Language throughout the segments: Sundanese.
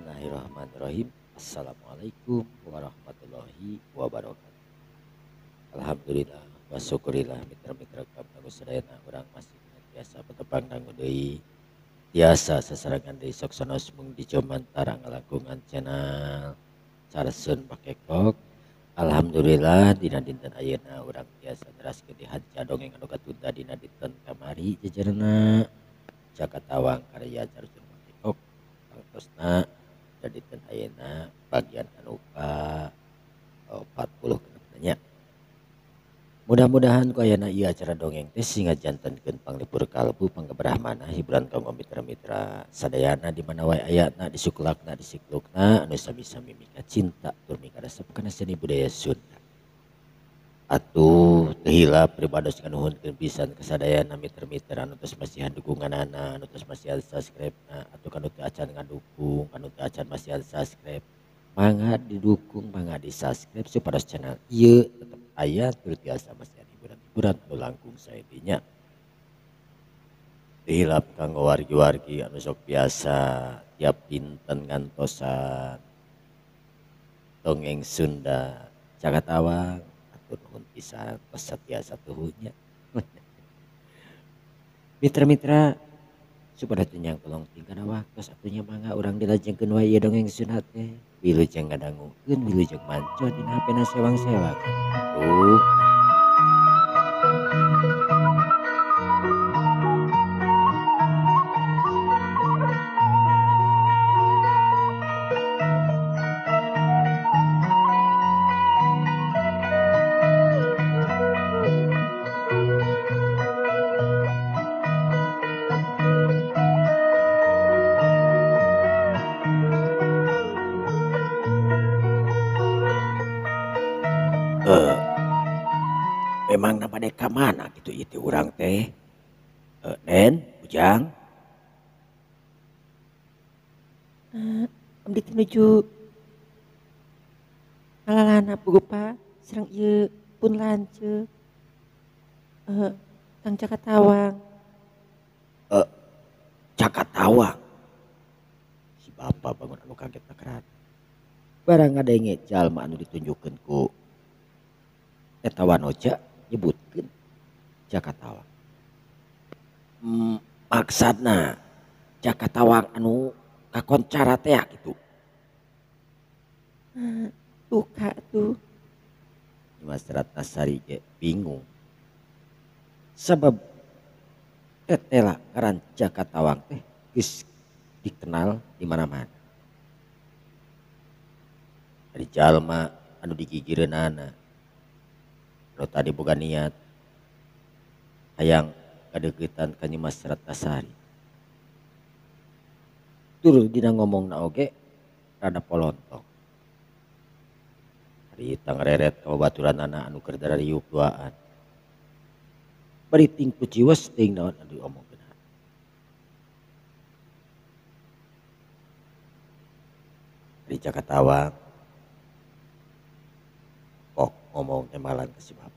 Bismillahirrahmanirrahim. Assalamualaikum warahmatullahi wabarakatuh. Alhamdulillah wa syukurillah mitra-mitra kami sadayana urang masih biasa petepang dangu deui tiasa sasarengan deui sok sanos mung dicomantara ngalangkungan channel Carsun Bakekok. Alhamdulillah dina dinten ayeuna urang tiasa neraskeun di hanca dongeng anu katunda dina dinten kamari jejerna Jaka Tawang karya Carsun Bakekok tangtosna dinten ayeuna bagian anu ka 40 nya. Mudah-mudahan ku ayana ieu acara dongeng teh sing ngajantenkeun panglipur kalbu panggebrahmana hiburan kanggo mitra-mitra sadayana di mana wae ayana di suklakna di siklukna anu sami-sami mika cinta tur mika resep kana seni budaya Sunda. Atuh teu hilap pribados nganuhunkeun pisan ka sadayana mitra-mitra anu tos masihan dukunganana, anu tos masihan subscribe-na, atuh kanu teu acan ngadukung, kanu teu acan masihan subscribe, mangga didukung, mangga di-subscribe supados channel ieu tetep aya tur tiasa masihan hiburan-hiburan anu langkung sae dinya. Teu hilap kanggo wargi-wargi anu sok biasa tiap dinten ngantosan dongeng Sunda Jaka Tawang, atur nuhun pisan tos satiasa tuhunya. Mitra-mitra supados teu nyangkolong tingkana waktos atuh mangga urang dilajengkeun wae ieu dongeng Sunda teh. Wilujeng ngadangukeun, wilujeng manco dina hapena sewang-sewang. Tuh. Memang nama deka mana gitu itu urang teh, Nen, Ujang. Abdi teh nuju ngalalana Bapak sareng ieu pun lanceuk Kang Jaka Tawang. Jaka Tawang. Si bapak bangun anu kaget kerat. Barang ngadenge jalma anu ditunjukkeun ku eta wanoja nyebutkeun Jaka Tawang. Maksudna Jaka Tawang anu kakoncara teh gitu. Duka tuh. Mas Ratnasari ge bingung. Sebab tetela ngaran Jaka Tawang teh geus dikenal di mana-mana. Dari jalma anu digigireunana. Anu tadi boga niat hayang kadeuketan ka Nyi Mas Ratnasari. Tur dina ngomongna oge rada polontong. Harita ngareret ka babaturanana anu keur darariuk duaan. Bari ting kuciwes teuing naon anu diomongkeun. Ari Jaka Tawang kok ngomong temalan ke si bapak.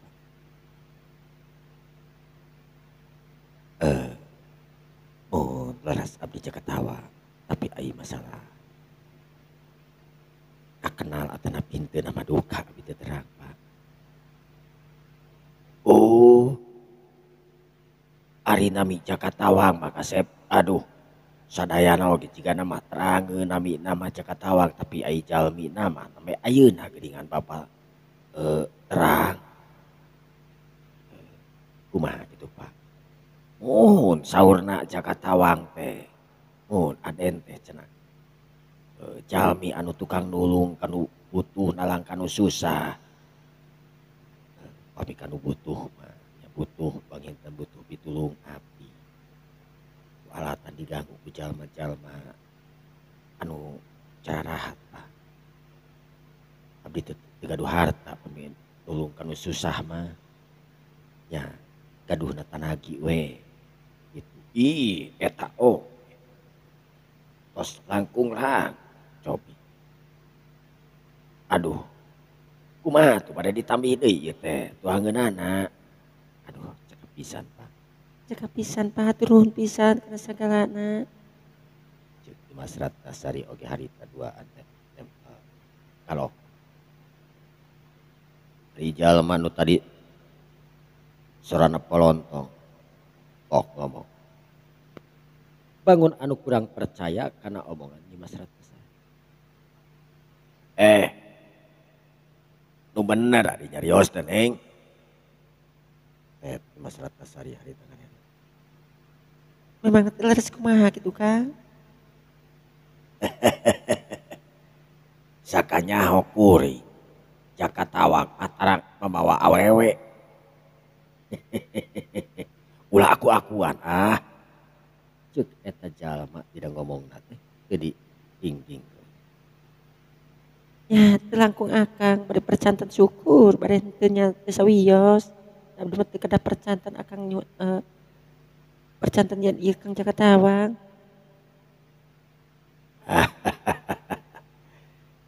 Oh, leras abdi Jaka Tawang, tapi ai masalah kakenal atana pinte nama duka abdi teh terang, Pak. Oh, ari nami Jaka Tawang maka sep, aduh, sadayana oge jigana mah terangeun nami nama Jaka Tawang, tapi ai jalmi nama name ayeuna geuningan bapak terang. Kumaha gitu, Pak. Muhun saurna Jaka Tawang teh. Muhun aden teh cenah. Jalmi anu tukang nulung kanu butuh nalang kanu susah. Pami kanu butuh mah nya butuh panginten butuh pitulung abdi. Ku alatan diganggu ku jalma-jalma anu carahat, Pak. Abdi teh teu gaduh harta pami nulung kanu susah mah nya gaduhna tanagi we gitu. Ih eta oh tos langkung lang cobi. Aduh kumaha tuh pada ditambih deui ieu teh tuangeunana. Aduh cekap pisan Pak. Cekap pisan Pak, hatur nuhun pisan kana sagalana. Cek Nyimas Ratnasari oge harita duaan teh nempel kalok. Ari jalma nu tadi sorana polontong pok ngomong. Bangun anu kurang percaya karena omongan Nyimas Ratnasari. Nu bener ari nyarios teh Neng. Nyimas Ratnasari harita ngaran. Memang teh leres kumaha kitu Kang? Sakanyaho kuring Jaka Tawang atarang mamawa awewe. Ulah aku-akuan ah. Ceuk eta jalma tidak ngomongna teh teu diingking. Nya teu langkung akang bade percanten syukur bade henteu nya teu sawios. Abdi mah teu kedah percanten akang percanten yen ieu Kang Jaka Tawang.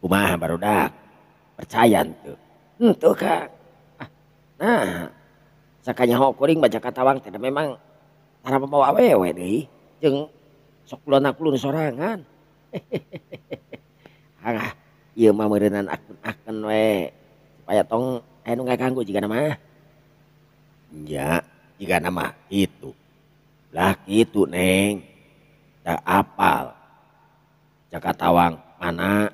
Kumaha barudak? Percaya henteu? Henteu Kang. Ah, nah, sakanyaho kuring mah Jaka Tawang teh memang tara mamawa awewe deui jeung sok kulon-kulon sorangan. Ah, ieu mah meureunan akun-akun we supaya tong aya nu ngaganggu jigana mah. Nya, jigana mah kitu. Lah kitu Neng. Da apal Jaka Tawang mana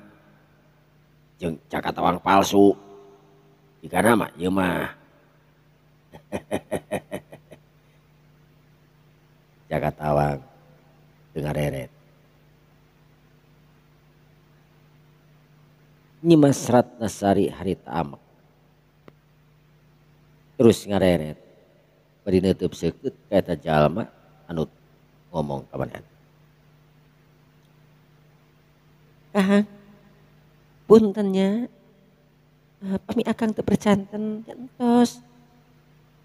jeung Jaka Tawang palsu. Jigana mah ieu mah. Jaka Tawang teu ngareret. Nyimas Ratnasari harita amek. Terus ngareret. Bari neuteub seukeut ka eta jalma anu ngomong ka manehna. Kang, punten nya. Pami akang teu percanten nya entos.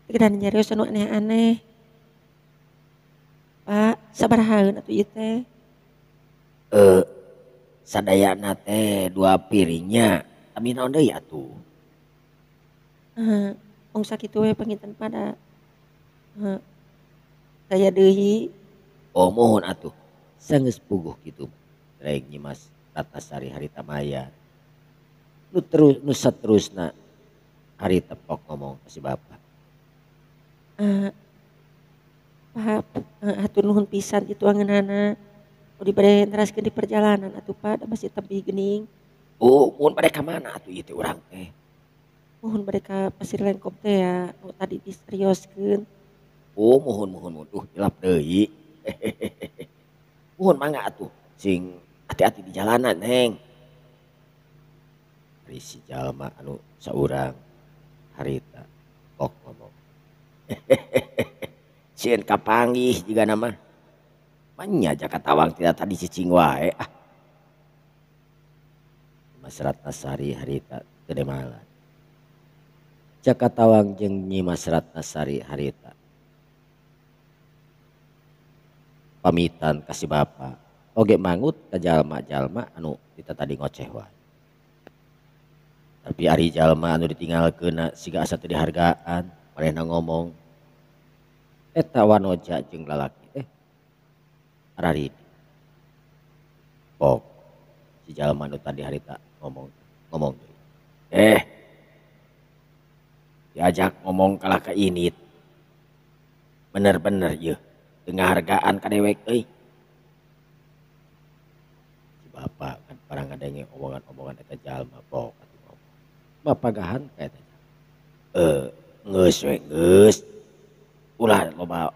Teu kedah nyarios anu aneh-aneh. Pak, sabarahaeun atuh ieu teh? Sadayana teh 2 piringnya. Tapi naon deui atuh? Mung sakitu we panginten pada. Daya deui. Oh mohon atuh. Sanggeus puguh kitu. Reng Nyimas Ratnasari harita mayar. Nu terus nu saterusna harita pok ngomong ka si bapak. Pak, hatur nuhun pisan kitu angeunana. Nu dibere neraskeun di perjalanan atuh Pak, da masih tebih geuning. Oh, mun bade ka mana atuh ieu teh urang teh? Muhun bade ka Pasir Lengkong teh ya, nu tadi diserioskeun. Oh, muhun muhun muhun. Duh, hilap deui. Muhun mangga atuh, sing hati-hati di jalanan, Neng. Ari si jalma anu saurang harita pok ngomong. Sieun kapanggih jigana mah. Manya Jaka Tawang tidak tadi cicing wae ah. Nyimas Ratnasari harita teu demalan. Jaka Tawang jeung Nyimas Ratnasari harita pamitan ka si bapa oge mangut ka jalma-jalma anu kita tadi ngoceh wae. Tapi ari jalma anu ditinggalkeunna siga asa teu dihargaan, manehna ngomong eta wanoja jeung lalaki teh araridi. Pok si jalma anu tadi harita ngomong deui. Diajak ngomong kalah ka init. Bener-bener yeuh teu ngahargaan ka dewek euy. Si bapak kan parang ngadenge omongan-omongan eta jalma pok atuh ngomong. Bapagahan ka eta jalma. Geus we geus. Ulah loba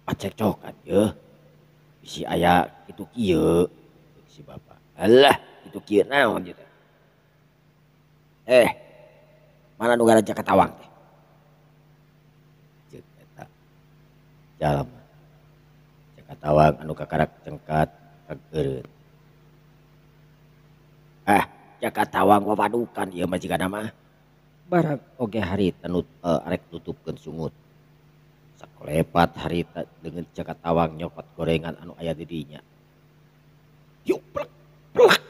pacekcokan yeuh. Bisi aya kitu kieu ceuk si bapak. Alah kitu kieu naon ieu teh? Mana nu ngaran Jaka Tawang teh? Ceuk eta jalma. Jaka Tawang anu kakarak cengkat kageureun. Ah, Jaka Tawang wawadukan ieu mah jigana mah. Barang oge harita nu arek nutupkeun sungut. Sakolepat harita dengan Jaka Tawang nyokot gorengan anu aya di dinya. Yuk plek plek.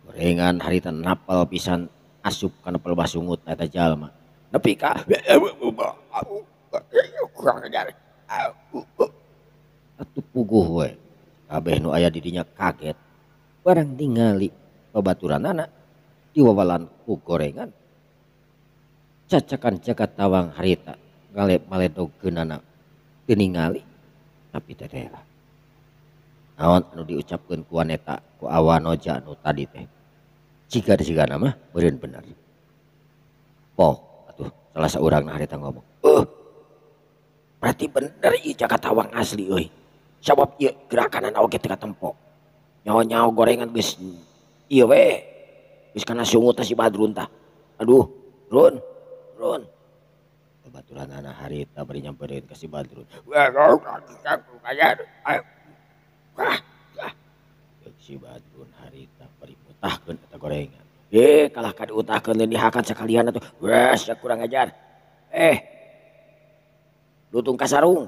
Gorengan harita napel pisan asup kana pelbah sungut eta jalma. Nepi ka kurang ajar. Atuh puguh we. Kabeh nu aya di dinya kaget barang ningali babaturanana diwawalan ku gorengan. Cacakan Jaka Tawang harita ngalep maledogeunana teu ningali tapi tetela. Naon anu diucapkeun ku waneta ku awanoja anu tadi teh. Jiga-jigana mah meureun bener. Poh atuh salah saurangna harita ngomong. Berarti bener ieu Jaka Tawang asli euy. Sabab ieu gerakanana oge teu katempo. Nyaho-nyaho gorengan geus ieu we. Geus kana sungut teh si Badrun tah. Aduh, Run, Run. Babaturanana harita bari nyampereun ka si Badrun. Si Badrun harita bari mutahkeun eta gorengan. Kalah ka diutahkeun lain dihakan sakalian atuh. Wes kurang ajar. Lutung kasarung.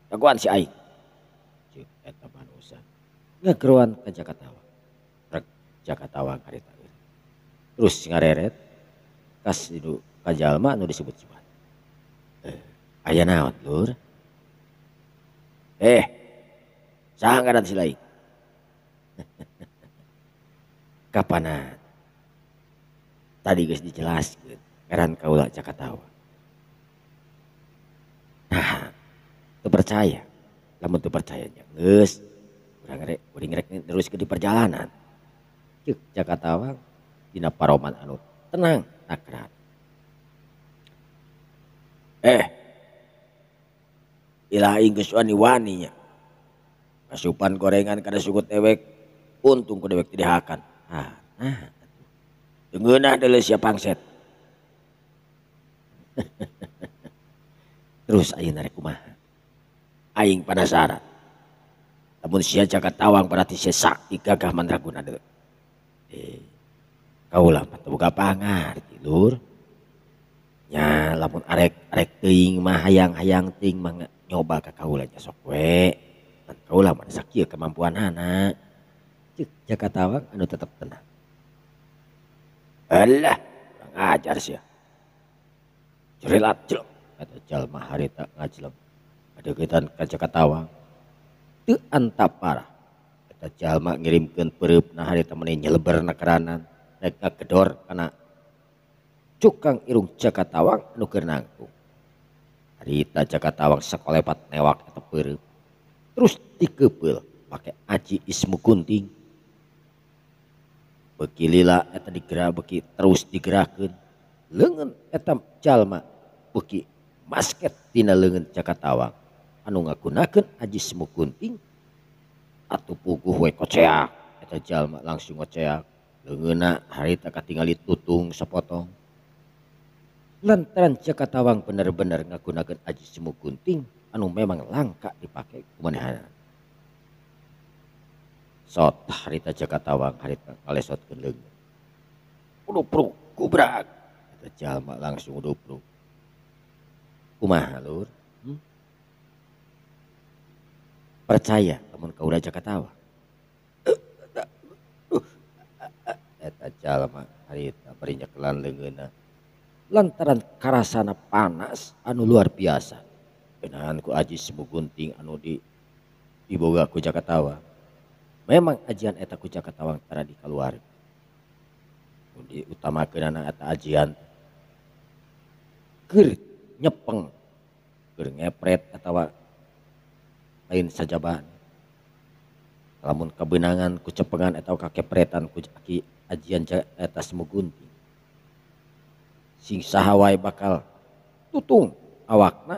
Jagoan si aing. Ceuk eta manusa. Ngageroan ka Jaka Tawang. Rek Jaka Tawang harita. Terus ngareret kas nu ka jalma nu disebut si Badrun. Aya naon lur? Saha ngaran si lain? Kapanan? Tadi geus dijelaskeun ngaran kaula Jaka Tawang. Nah, teu percaya. Lamun teu percaya nya geus urang rek kuring rek teruskeun di perjalanan. Ceuk Jaka Tawang dina paroman anu tenang nakran. Ilah aing geus wani-wani nya. Kasupan gorengan kada sugut dewek, untung ku dewek teu dihakan. Ah, nah atuh. Teu ngeunah deuleu sia pangset. Terus ayeuna rek kumaha? Aing penasaran. Lamun sia Jaka Tawang berarti sia sakti gagah mandraguna deui. Kaula mah teu boga pangarti lur. Nya lamun arek teuing mah hayang-hayang teuing mah nyoba ka kaula nya sok we. Ngan kaula mah sakieu kemampuanana. Ceuk Jaka Tawang anu tetep tenang. Alah, kurang ajar sia. Jerilat jelek kata jalma harita ngajlem. Kadeuketan ka Jaka Tawang. Teu antap parah. Eta jalma ngirimkeun peureupna harita meni nyeleber na keranan rek ngagedor kana cukang irung Jaka Tawang anu keur nangtung. Harita Jaka Tawang sakolepat newak eta peureub. Terus dikepeul make aji ismu gunting. Beki lila eta digerak beki terus digerakkeun. Leungeun eta jalma beki masket tina leungeun Jaka Tawang anu ngagunakeun aji semu gunting atuh puguh we koceak. Eta jalma langsung koceak. Leungeunna harita katingali tutung sapotong. Lantaran Jaka Tawang bener-bener ngagunakeun aji semu gunting anu memang langka dipake ku manehna. Sot harita Jaka Tawang harita ngalesotkeun leungeun. Udupruk gubrak. Eta jalma langsung udupruk. Kumaha lur? Percaya lamun kaula Jaka Tawang. Eta jalma harita bari nyekelan leungeunna. Lantaran karasana panas anu luar biasa. Genahan ku aji semu gunting anu diboga ku Jaka Tawang. Memang ajian eta ku Jaka Tawang tara dikaluarkeun. Nu diutamakeunana eta ajian keur nyepeng, keur ngepret atawa lain sajabana. Lamun kabeunangan ku cepengan atawa kakepretan ku aki ajian eta semu gunting. Sing saha wae bakal tutung awakna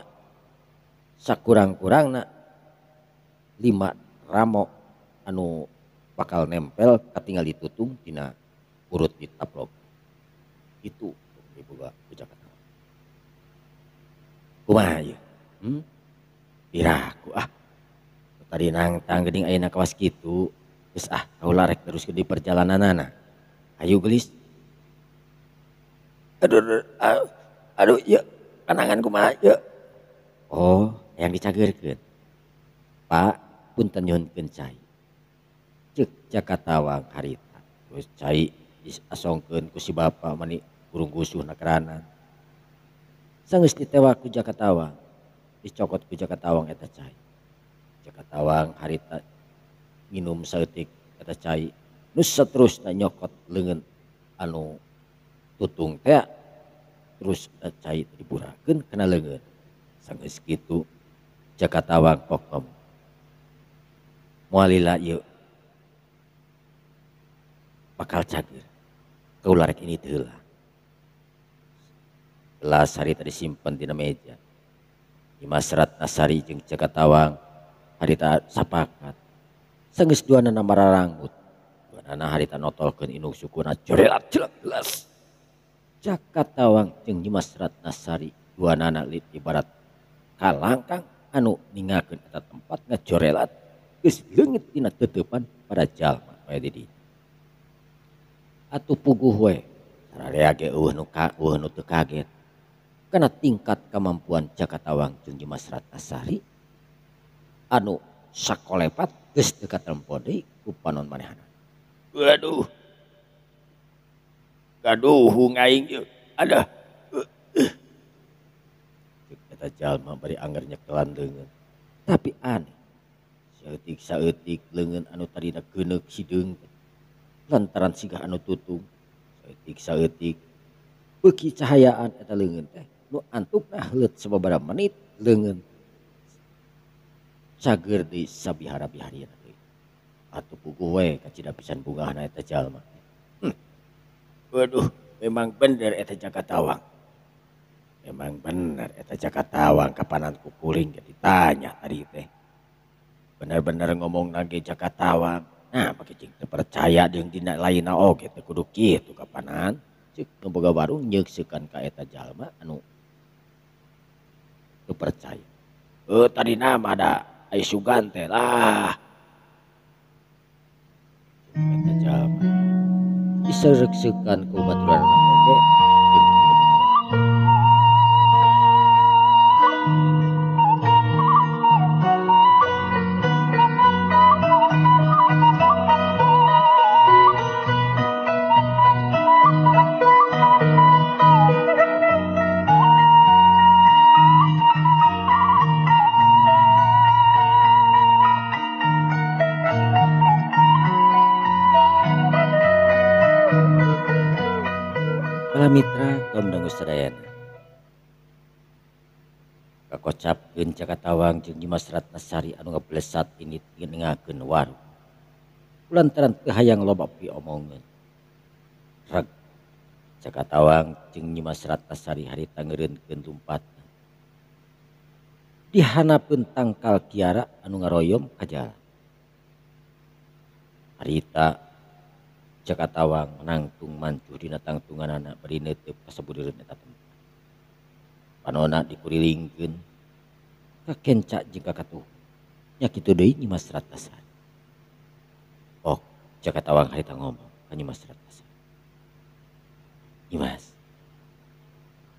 sakurang-kurangna 5 ramo anu bakal nempel katingali tutung dina urut di taplok. Itu diboga ku Jaka Tawang. Kumaha ieu? Piraku ah. Tadi nangtang geuning ayeuna kawas kitu. Geus ah kaula rek teruskeun di perjalananana. Ayo geulis. Aduh, aduh, ieu kanangan kumaha ieu? Oh, hayang dicageurkeun. Pak, punten nyuhunkeun cai. Ceuk Jaka Tawang harita. Terus cai disasongkeun ku si bapa mani burung gusuh na keranan. Sanggeus ditewak ku Jaka Tawang, dicokot ku Jaka Tawang eta cai. Jaka Tawang harita Nginum saeutik eta cai nu saterusna nyokot leungeun anu tutung teh terus eta cai diburakeun kana leungeun. Sanggeus kitu Jaka Tawang pok ngomong. Moal lila ieu bakal cager. Kaula rek ini teu heula. Gelas harita disimpen dina meja. Nyimas Ratnasari jeung Jaka Tawang harita sapakat. Sanggeus duanana mararanggut. Duanana harita notolkeun indung sukuna jorelat jelek gelas. Jaka Tawang jeung Nyimas Ratnasari duanana lit ibarat kalangkang anu ninggalkeun eta tempat ngajorelat geus leungit dina teuteupan pada jalma aya di dieu. Atuh puguh we sararea ge eueuh nu teu kaget kana tingkat kemampuan Jaka Tawang jeung Nyimas Ratnasari anu sakolepat geus teu katempo deui ku panon manehna. Waduh. Gaduh aing ieu. Aduh. Ceuk eta jalma bari angger nyekelan leungeun. Tapi aneh. Saeutik-saeutik leungeun anu tadina geuneuk sideung teh lantaran sigah anu tutung. Saeutik-saeutik beuki cahayaan eta leungeun teh nu antukna heuleut sababaraha menit leungeun cager deui sabihara-biharina deui. Atuh puguh we kacida pisan bungahna eta jalma. Waduh, memang bener eta Jaka Tawang. Memang bener eta Jaka Tawang kapanan ku kuring ge ditanya tadi teh. Bener-bener ngomong nage Jaka Tawang. Nah, pake jeung teu percaya jeung dina lainna oge teu kudu kitu kapanan. Ceuk nu boga warung nyeuksekan ka eta jalma anu teu percaya. Tadina mah da ai sugan teh lah. Eta jalma disereuksekan ku baturanna oge jeung mitra kaum dangu sadayana. Kakocapkeun Jaka Tawang jeung Nyimas Ratnasari anu ngablesat ini ninggalkeun warung. Lantaran teu hayang loba piomongeun. Reg Jaka Tawang jeung Nyimas Ratnasari harita ngeureunkeun lumpatna. Dihanapeun tangkal kiara anu ngaroyom ka jalan. Harita Jaka Tawang nangtung mancuh dina tangtunganana bari neuteup ka sabudeureun eta tempat. Panona dikurilingkeun kakenca jeung kakatuh. Nya kitu deui Nyimas Ratnasari. Oh, Jaka Tawang harita ngomong ka Nyimas Ratnasari. Nyimas,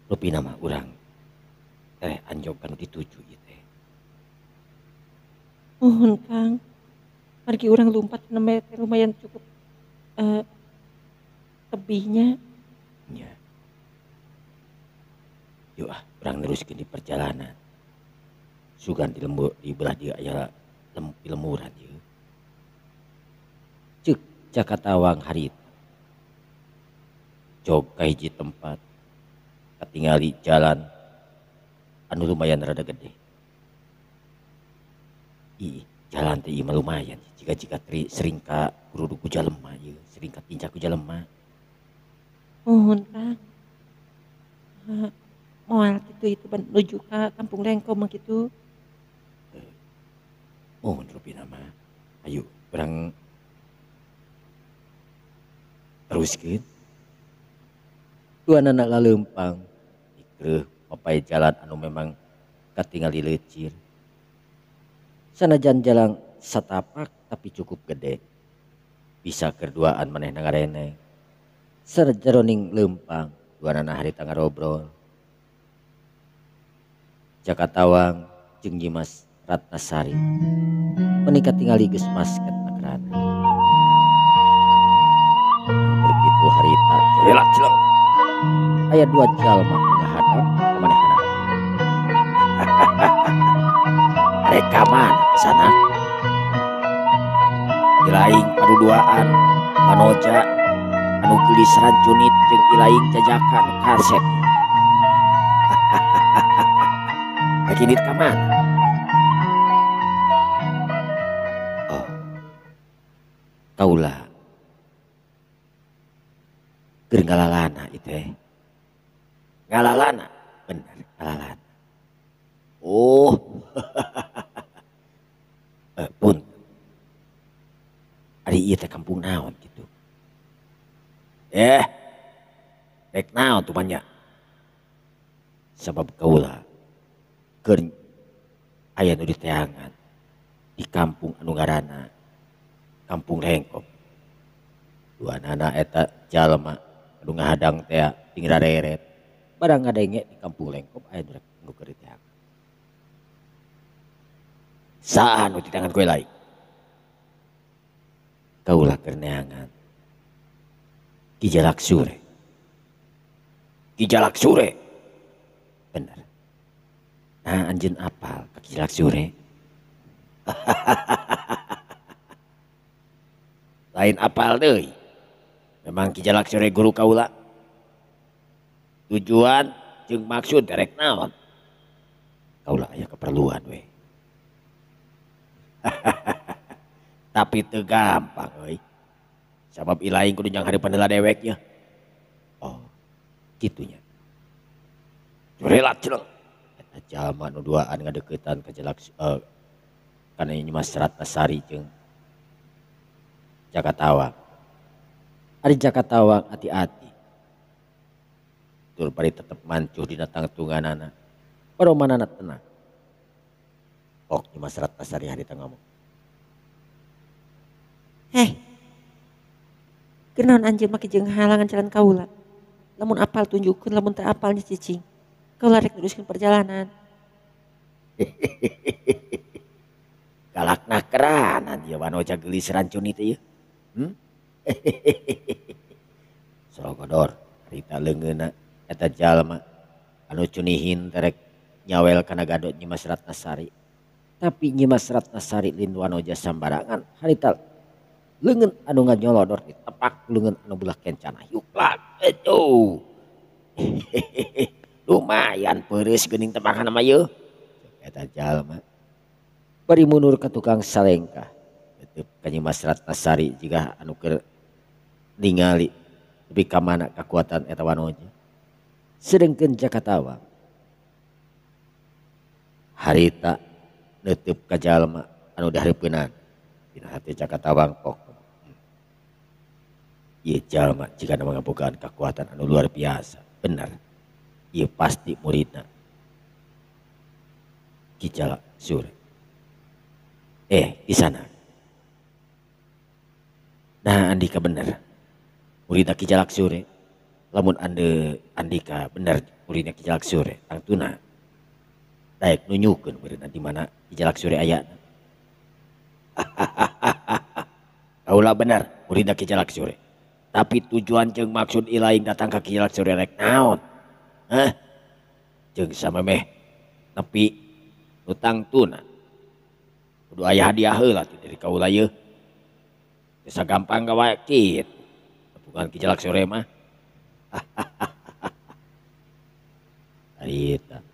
rupina mah urang teh anjog kanu dituju ieu teh. Muhun Kang, margi urang lumpat nembe teh lumayan cukup tebihnya. Nya. Yuk ah, urang neruskeun di perjalanan. Sugan di lembur di belah dieu aya lemuran ieu. Ceuk Jaka Tawang harita. Jog ka hiji tempat katingali jalan anu lumayan rada gede. Ih, jalan teh ieu mah lumayan jika-jika sering ka guruduk ku jalema ieu, sering ka tincak ku jalema. Muhun Kang. Moal kitu itu menuju ka Kampung Lengko mah kitu. Muhun rupina mah. Ayo urang teruskeun. Duanana laleumpang dikreuh mapay jalan anu memang katingali leucir. Sanajan jalan satapak tapi cukup gede. Bisa kerduaan manehna ngareneng. Sajeroning leumpang duanana harita ngarobrol. Jaka Tawang jeung Nyimas Ratnasari meni katingali geus masket nagrana. Hampir kitu harita jorelat jeleng. Aya dua jalma ngahadang ka manehna. Rek ka mana sana? Ilaing paduduaan Wanoja anu geulis rancunit jeung ilaing jajaka nu kaset. Rek indit ka mana? Oh. Kaula keur ngalalana ieu teh. Ngalalana, bener ngalalana. Oh. Pun. Ari ieu teh kampung naon kitu? Rek naon tuh banyak. Sabab kaula keur aya nu diteangan di kampung anu ngaranna Kampung Lengkop. Duanana eta jalma anu ngahadang teh ting rareret. Barang ngadenge di Kampung Lengkop aya nu keur diteangan. Saha nu diteangan kowe lain? Kaula keur neangan Ki Jalak Sure. Ki Jalak Sure. Bener. Nah anjeun apal ka Ki Jalak Sure? Lain apal deui. Memang Ki Jalak Sure guru kaula. Tujuan jeung maksud rek naon? Kaula aya keperluan we. Tapi teu gampang euy. Sabab ilaing kudu jang hareupan heula dewek nya. Oh, kitunya. Curelat celeng. Eta jalma nu duaan ngadeukeutan ka Jalak kana Nyimas Ratnasari jeung Jaka Tawang. Ari Jaka Tawang hati-hati. Tur bari tetep mancuh dina tangtunganana. Paromanana tenang. Ok Nyimas Ratnasari harita ngomong. Heh. Kunaon anjeun make jeung halangan jalan kaula. Lamun apal tunjukkeun, lamun teu apal nya cicing. Kaula rek neruskeun perjalanan. Galakna keranan ieu Wanoja geulis rancun itu ieu. Sorogodor harita leungeunna eta jalma anu cunihin terek nyawel kana gadot Nyimas Ratnasari. Tapi Nyimas Ratnasari lin Wanoja sambarangan harita leungeun anu nganyolodor ditepak leungeun anu belah kencana yuklak aduh. Lumayan peureus geuning tepakan mah yeuh. Eta jalma bari mundur ka tukang salengkah. Tetep ka Nyimas Ratnasari jiga anu keur ningali nepi ka mana kakuatan eta Wanoja. Sedengkeun Jaka Tawang harita neuteub ka jalma anu dihareupeunana. Dina hati Jaka Tawang pok. Ieu jalma jigana ngabogaan kakuatan anu luar biasa. Bener. Ieu pasti muridna Ki Jalak Sure. Di sana. Nah andika bener. Muridna Ki Jalak Sure. Lamun andika bener muridna Ki Jalak Sure, tangtuna daek nunyukeun muridna di mana Ki Jalak Sure ayana. Kaula bener muridna Ki Jalak Sure. Tapi tujuan jeung maksud ilaing datang ka Ki Jalak Sure rek naon? Hah? Jeung samemeh nepi nu tangtuna. Kudu aya hadiah heula teh dari kaula yeuh. Teu sagampang gawe kitu. Bukan Ki Jalak Sure mah. Harita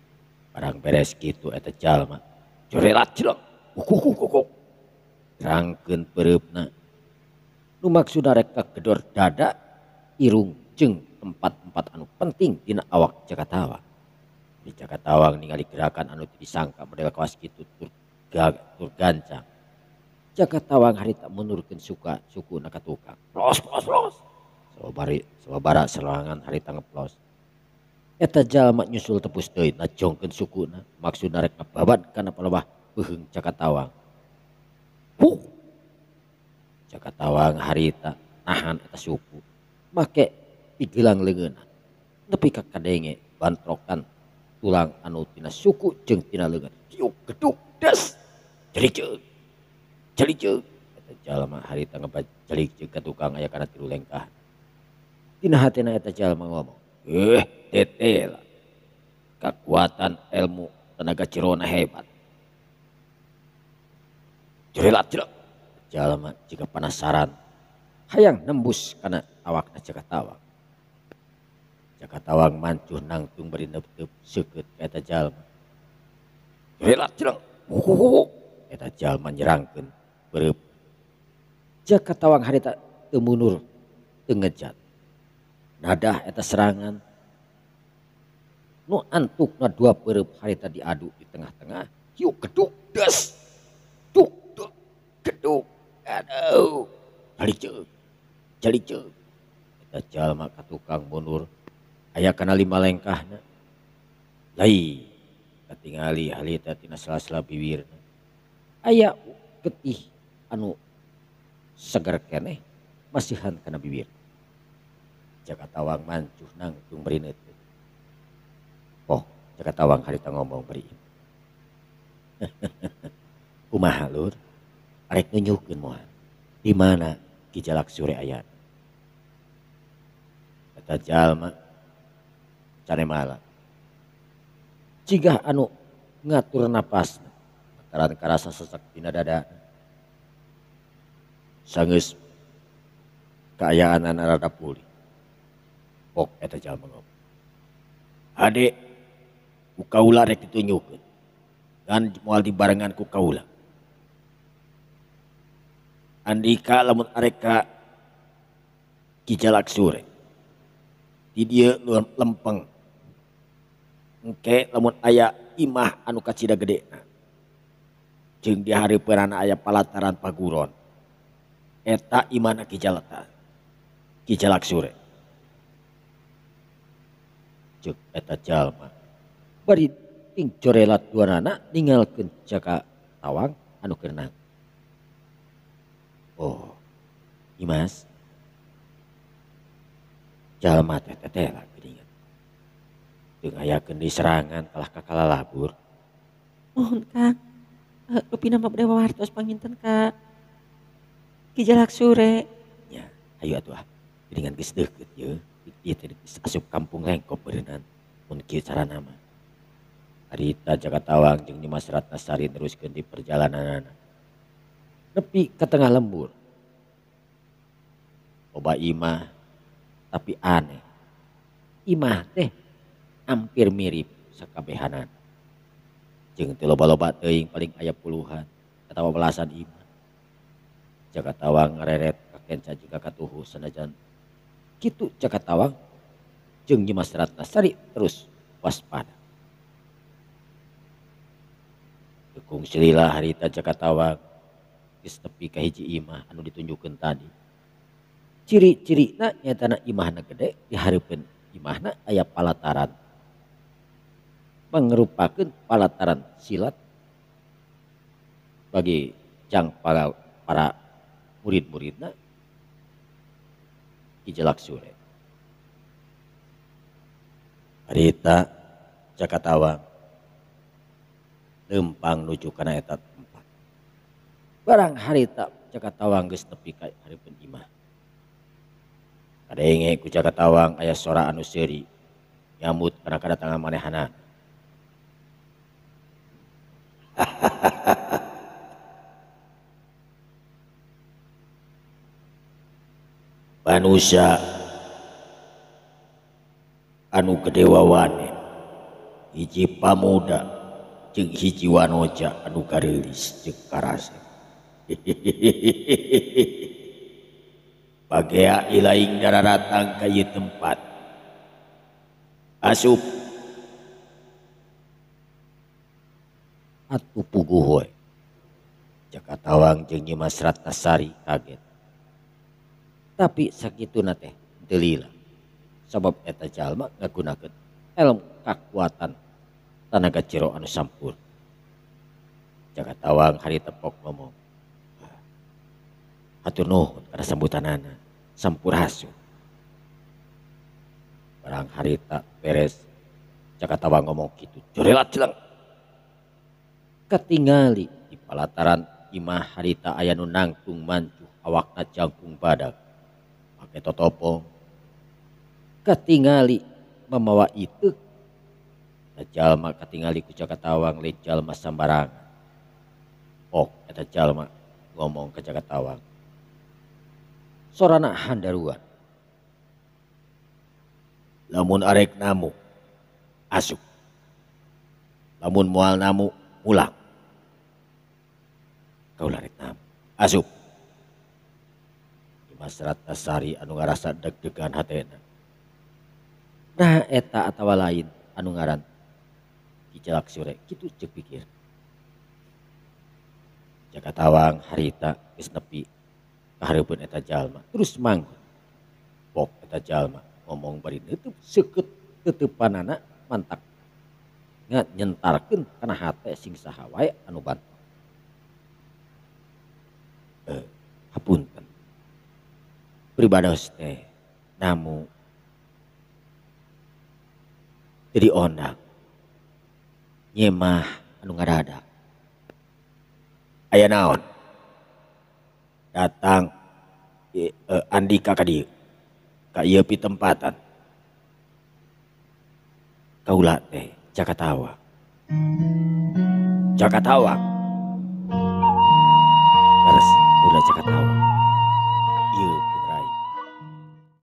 barang beres kitu eta jalma. Corelat cileng. Kukuk. Rangkeun peureupna. Nu maksudna rek kagedor dada, irung jeung tempat-tempat anu penting dina awak Jaka Tawang. Di Jaka Tawang ningali gerakan anu teu disangka model kawas kitu tur gancang. Jaka Tawang harita mundurkeun sukuna ka tukang. Plos plos plos. Sababara serangan harita ngeplos. Eta jalma nyusul tepus deui najongkeun sukuna maksudna rek ngababad kana palebah beuheung Jaka Tawang. Huh. Jaka Tawang harita nahan eta suku make pigelang leungeunna nepi ka kadenge bantrokan tulang anu tina suku jeung tina leungeun. Hiuk geduk des jelijeug jelijeug. Eta jalma harita ngabajelijeug ka tukang aya kana tilu lengkah. Dina hatena eta jalma ngomong, tetela kakuatan ilmu tenaga cirona hebat. Jerelat jelek. jalma jika penasaran hayang nembus kana awakna Jaka Tawang. Jaka Tawang mancuh nangtung bari neup-neup seukeut ka eta jalma. Rela jeleng. Eta jalma nyerangkeun beureum. Jaka Tawang harita teu mundur teu ngejat. Nadah eta serangan nu antukna dua beureum harita diadu di tengah-tengah. Hiu geduk des. Duk duk geduk. Aduh. Jali ceuk. Eta jalma ka tukang mundur aya kana lima lengkahna. Lai katingali harita tina sela-sela biwirna. Aya getih anu seger keneh masihan kana bibir. Jaka Tawang mancuh nangtung bari neuteut. Oh, Jaka Tawang harita ngomong bari. Kumaha lur? Arek nunjukkeun moal. Di mana Ki Jalak Sure ayana? Eta jalma canemala. Cigah anu ngatur napasna lantaran karasa sesek dina dada. Sanggeus kaayaanana rada pulih. Pok eta jalma ngomong. Hade ku kaula rek ditunjukkeun. Ngan moal dibarengan ku kaula. Andika lamun arek ka Ki Jalak Sure. Di dieu lempeng. Engke lamun aya imah anu kacida gedena. Jeung di hareupeunana aya palataran paguron. Eta imahna Ki Jalak. Ki Jalak Sure. Ceuk eta jalma. Bari ting corelat duanana ninggalkeun Jaka Tawang anu keur nang. Oh, Imas. Jalma teh tetela geuningan. Teu ngayakeun deui serangan kalah ka kalalabur. Mohon Kang, rupina mah bade wawartos panginten ka Ki Jalak Sure. Nya, hayu atuh ah. Geuningan geus deukeut yeuh. Ieu teh geus asup kampung Lengkop beureunan mun kieu carana mah. Harita Jaka Tawang jeung Nyimas Ratnasari neruskeun di perjalananana. Nepi ke tengah lembur. Loba imah tapi aneh. Imah teh hampir mirip sakabehanana. Jeung teu loba-loba teuing paling aya puluhan atawa belasan imah. Jaka Tawang ngareret ka kenca jeung ka katuhu sanajan kitu Jaka Tawang jeung Nyimas Ratnasari terus waspada. Kung silila harita Jaka Tawang geus tepi ka hiji imah anu ditunjukkeun tadi. Ciri-cirina nyaetana imahna gede di hareupeun imahna aya palataran. Mangrupakeun palataran silat bagi jang para murid-muridna Ki Jalak Sure. Harita Jaka Tawang lempang nuju kana eta tempat. Barang harita Jaka Tawang geus nepi ka hareupeun imah. Kadenge ku Jaka Tawang aya sora anu seuri nyambut kana kadatangan manehana. Manusia anu gede wawane hiji pamuda jeung hiji wanoja anu gareulis jeung karasep. Bagea ilaing dararatang ka ieu tempat. Asup atuh puguh we. Jaka Tawang jeung Nyimas Ratnasari kaget. Tapi sakituna teh teu lila. Sabab eta jalma ngagunakeun elmu kakuatan tanaga jero anu sampurna. Jaka Tawang harita pok ngomong. Hatur nuhun kana sambutanana, sampurasun. Barang harita beres, Jaka Tawang ngomong kitu, jorelat jeleng. Katingali di palataran imah harita aya nu nangtung mancuh awakna jangkung badag. Make totopong. Katingali mamawa iteuk. Eta jalma katingali ku Jaka Tawang lain jalma sambarangan. Ok eta jalma Ngomong ka Jaka Tawang. Sorana handaruan. Lamun arek namu asup. Lamun moal namu pulang. Kaula rek namu asup. Nyimas Ratnasari anu ngarasa deg-degan hatena. Nah eta atawa lain anu ngaran Ki Jalak Sure kitu ceuk pikir. Jaka Tawang harita geus nepi ka hareupeun eta jalma terus manggut. Pok eta jalma ngomong bari neutup seukeut teuteupanana mantak nyentarkeun kana hate sing saha wae anu banto. Hapunten. Pribados teh namu teu diondang nyemah anu ngadadak. Aya naon? Datang Andika ka dieu. Ka ieu pitempatan. Kaula teh Jaka Tawang. Jaka Tawang. Leres kaula Jaka Tawang.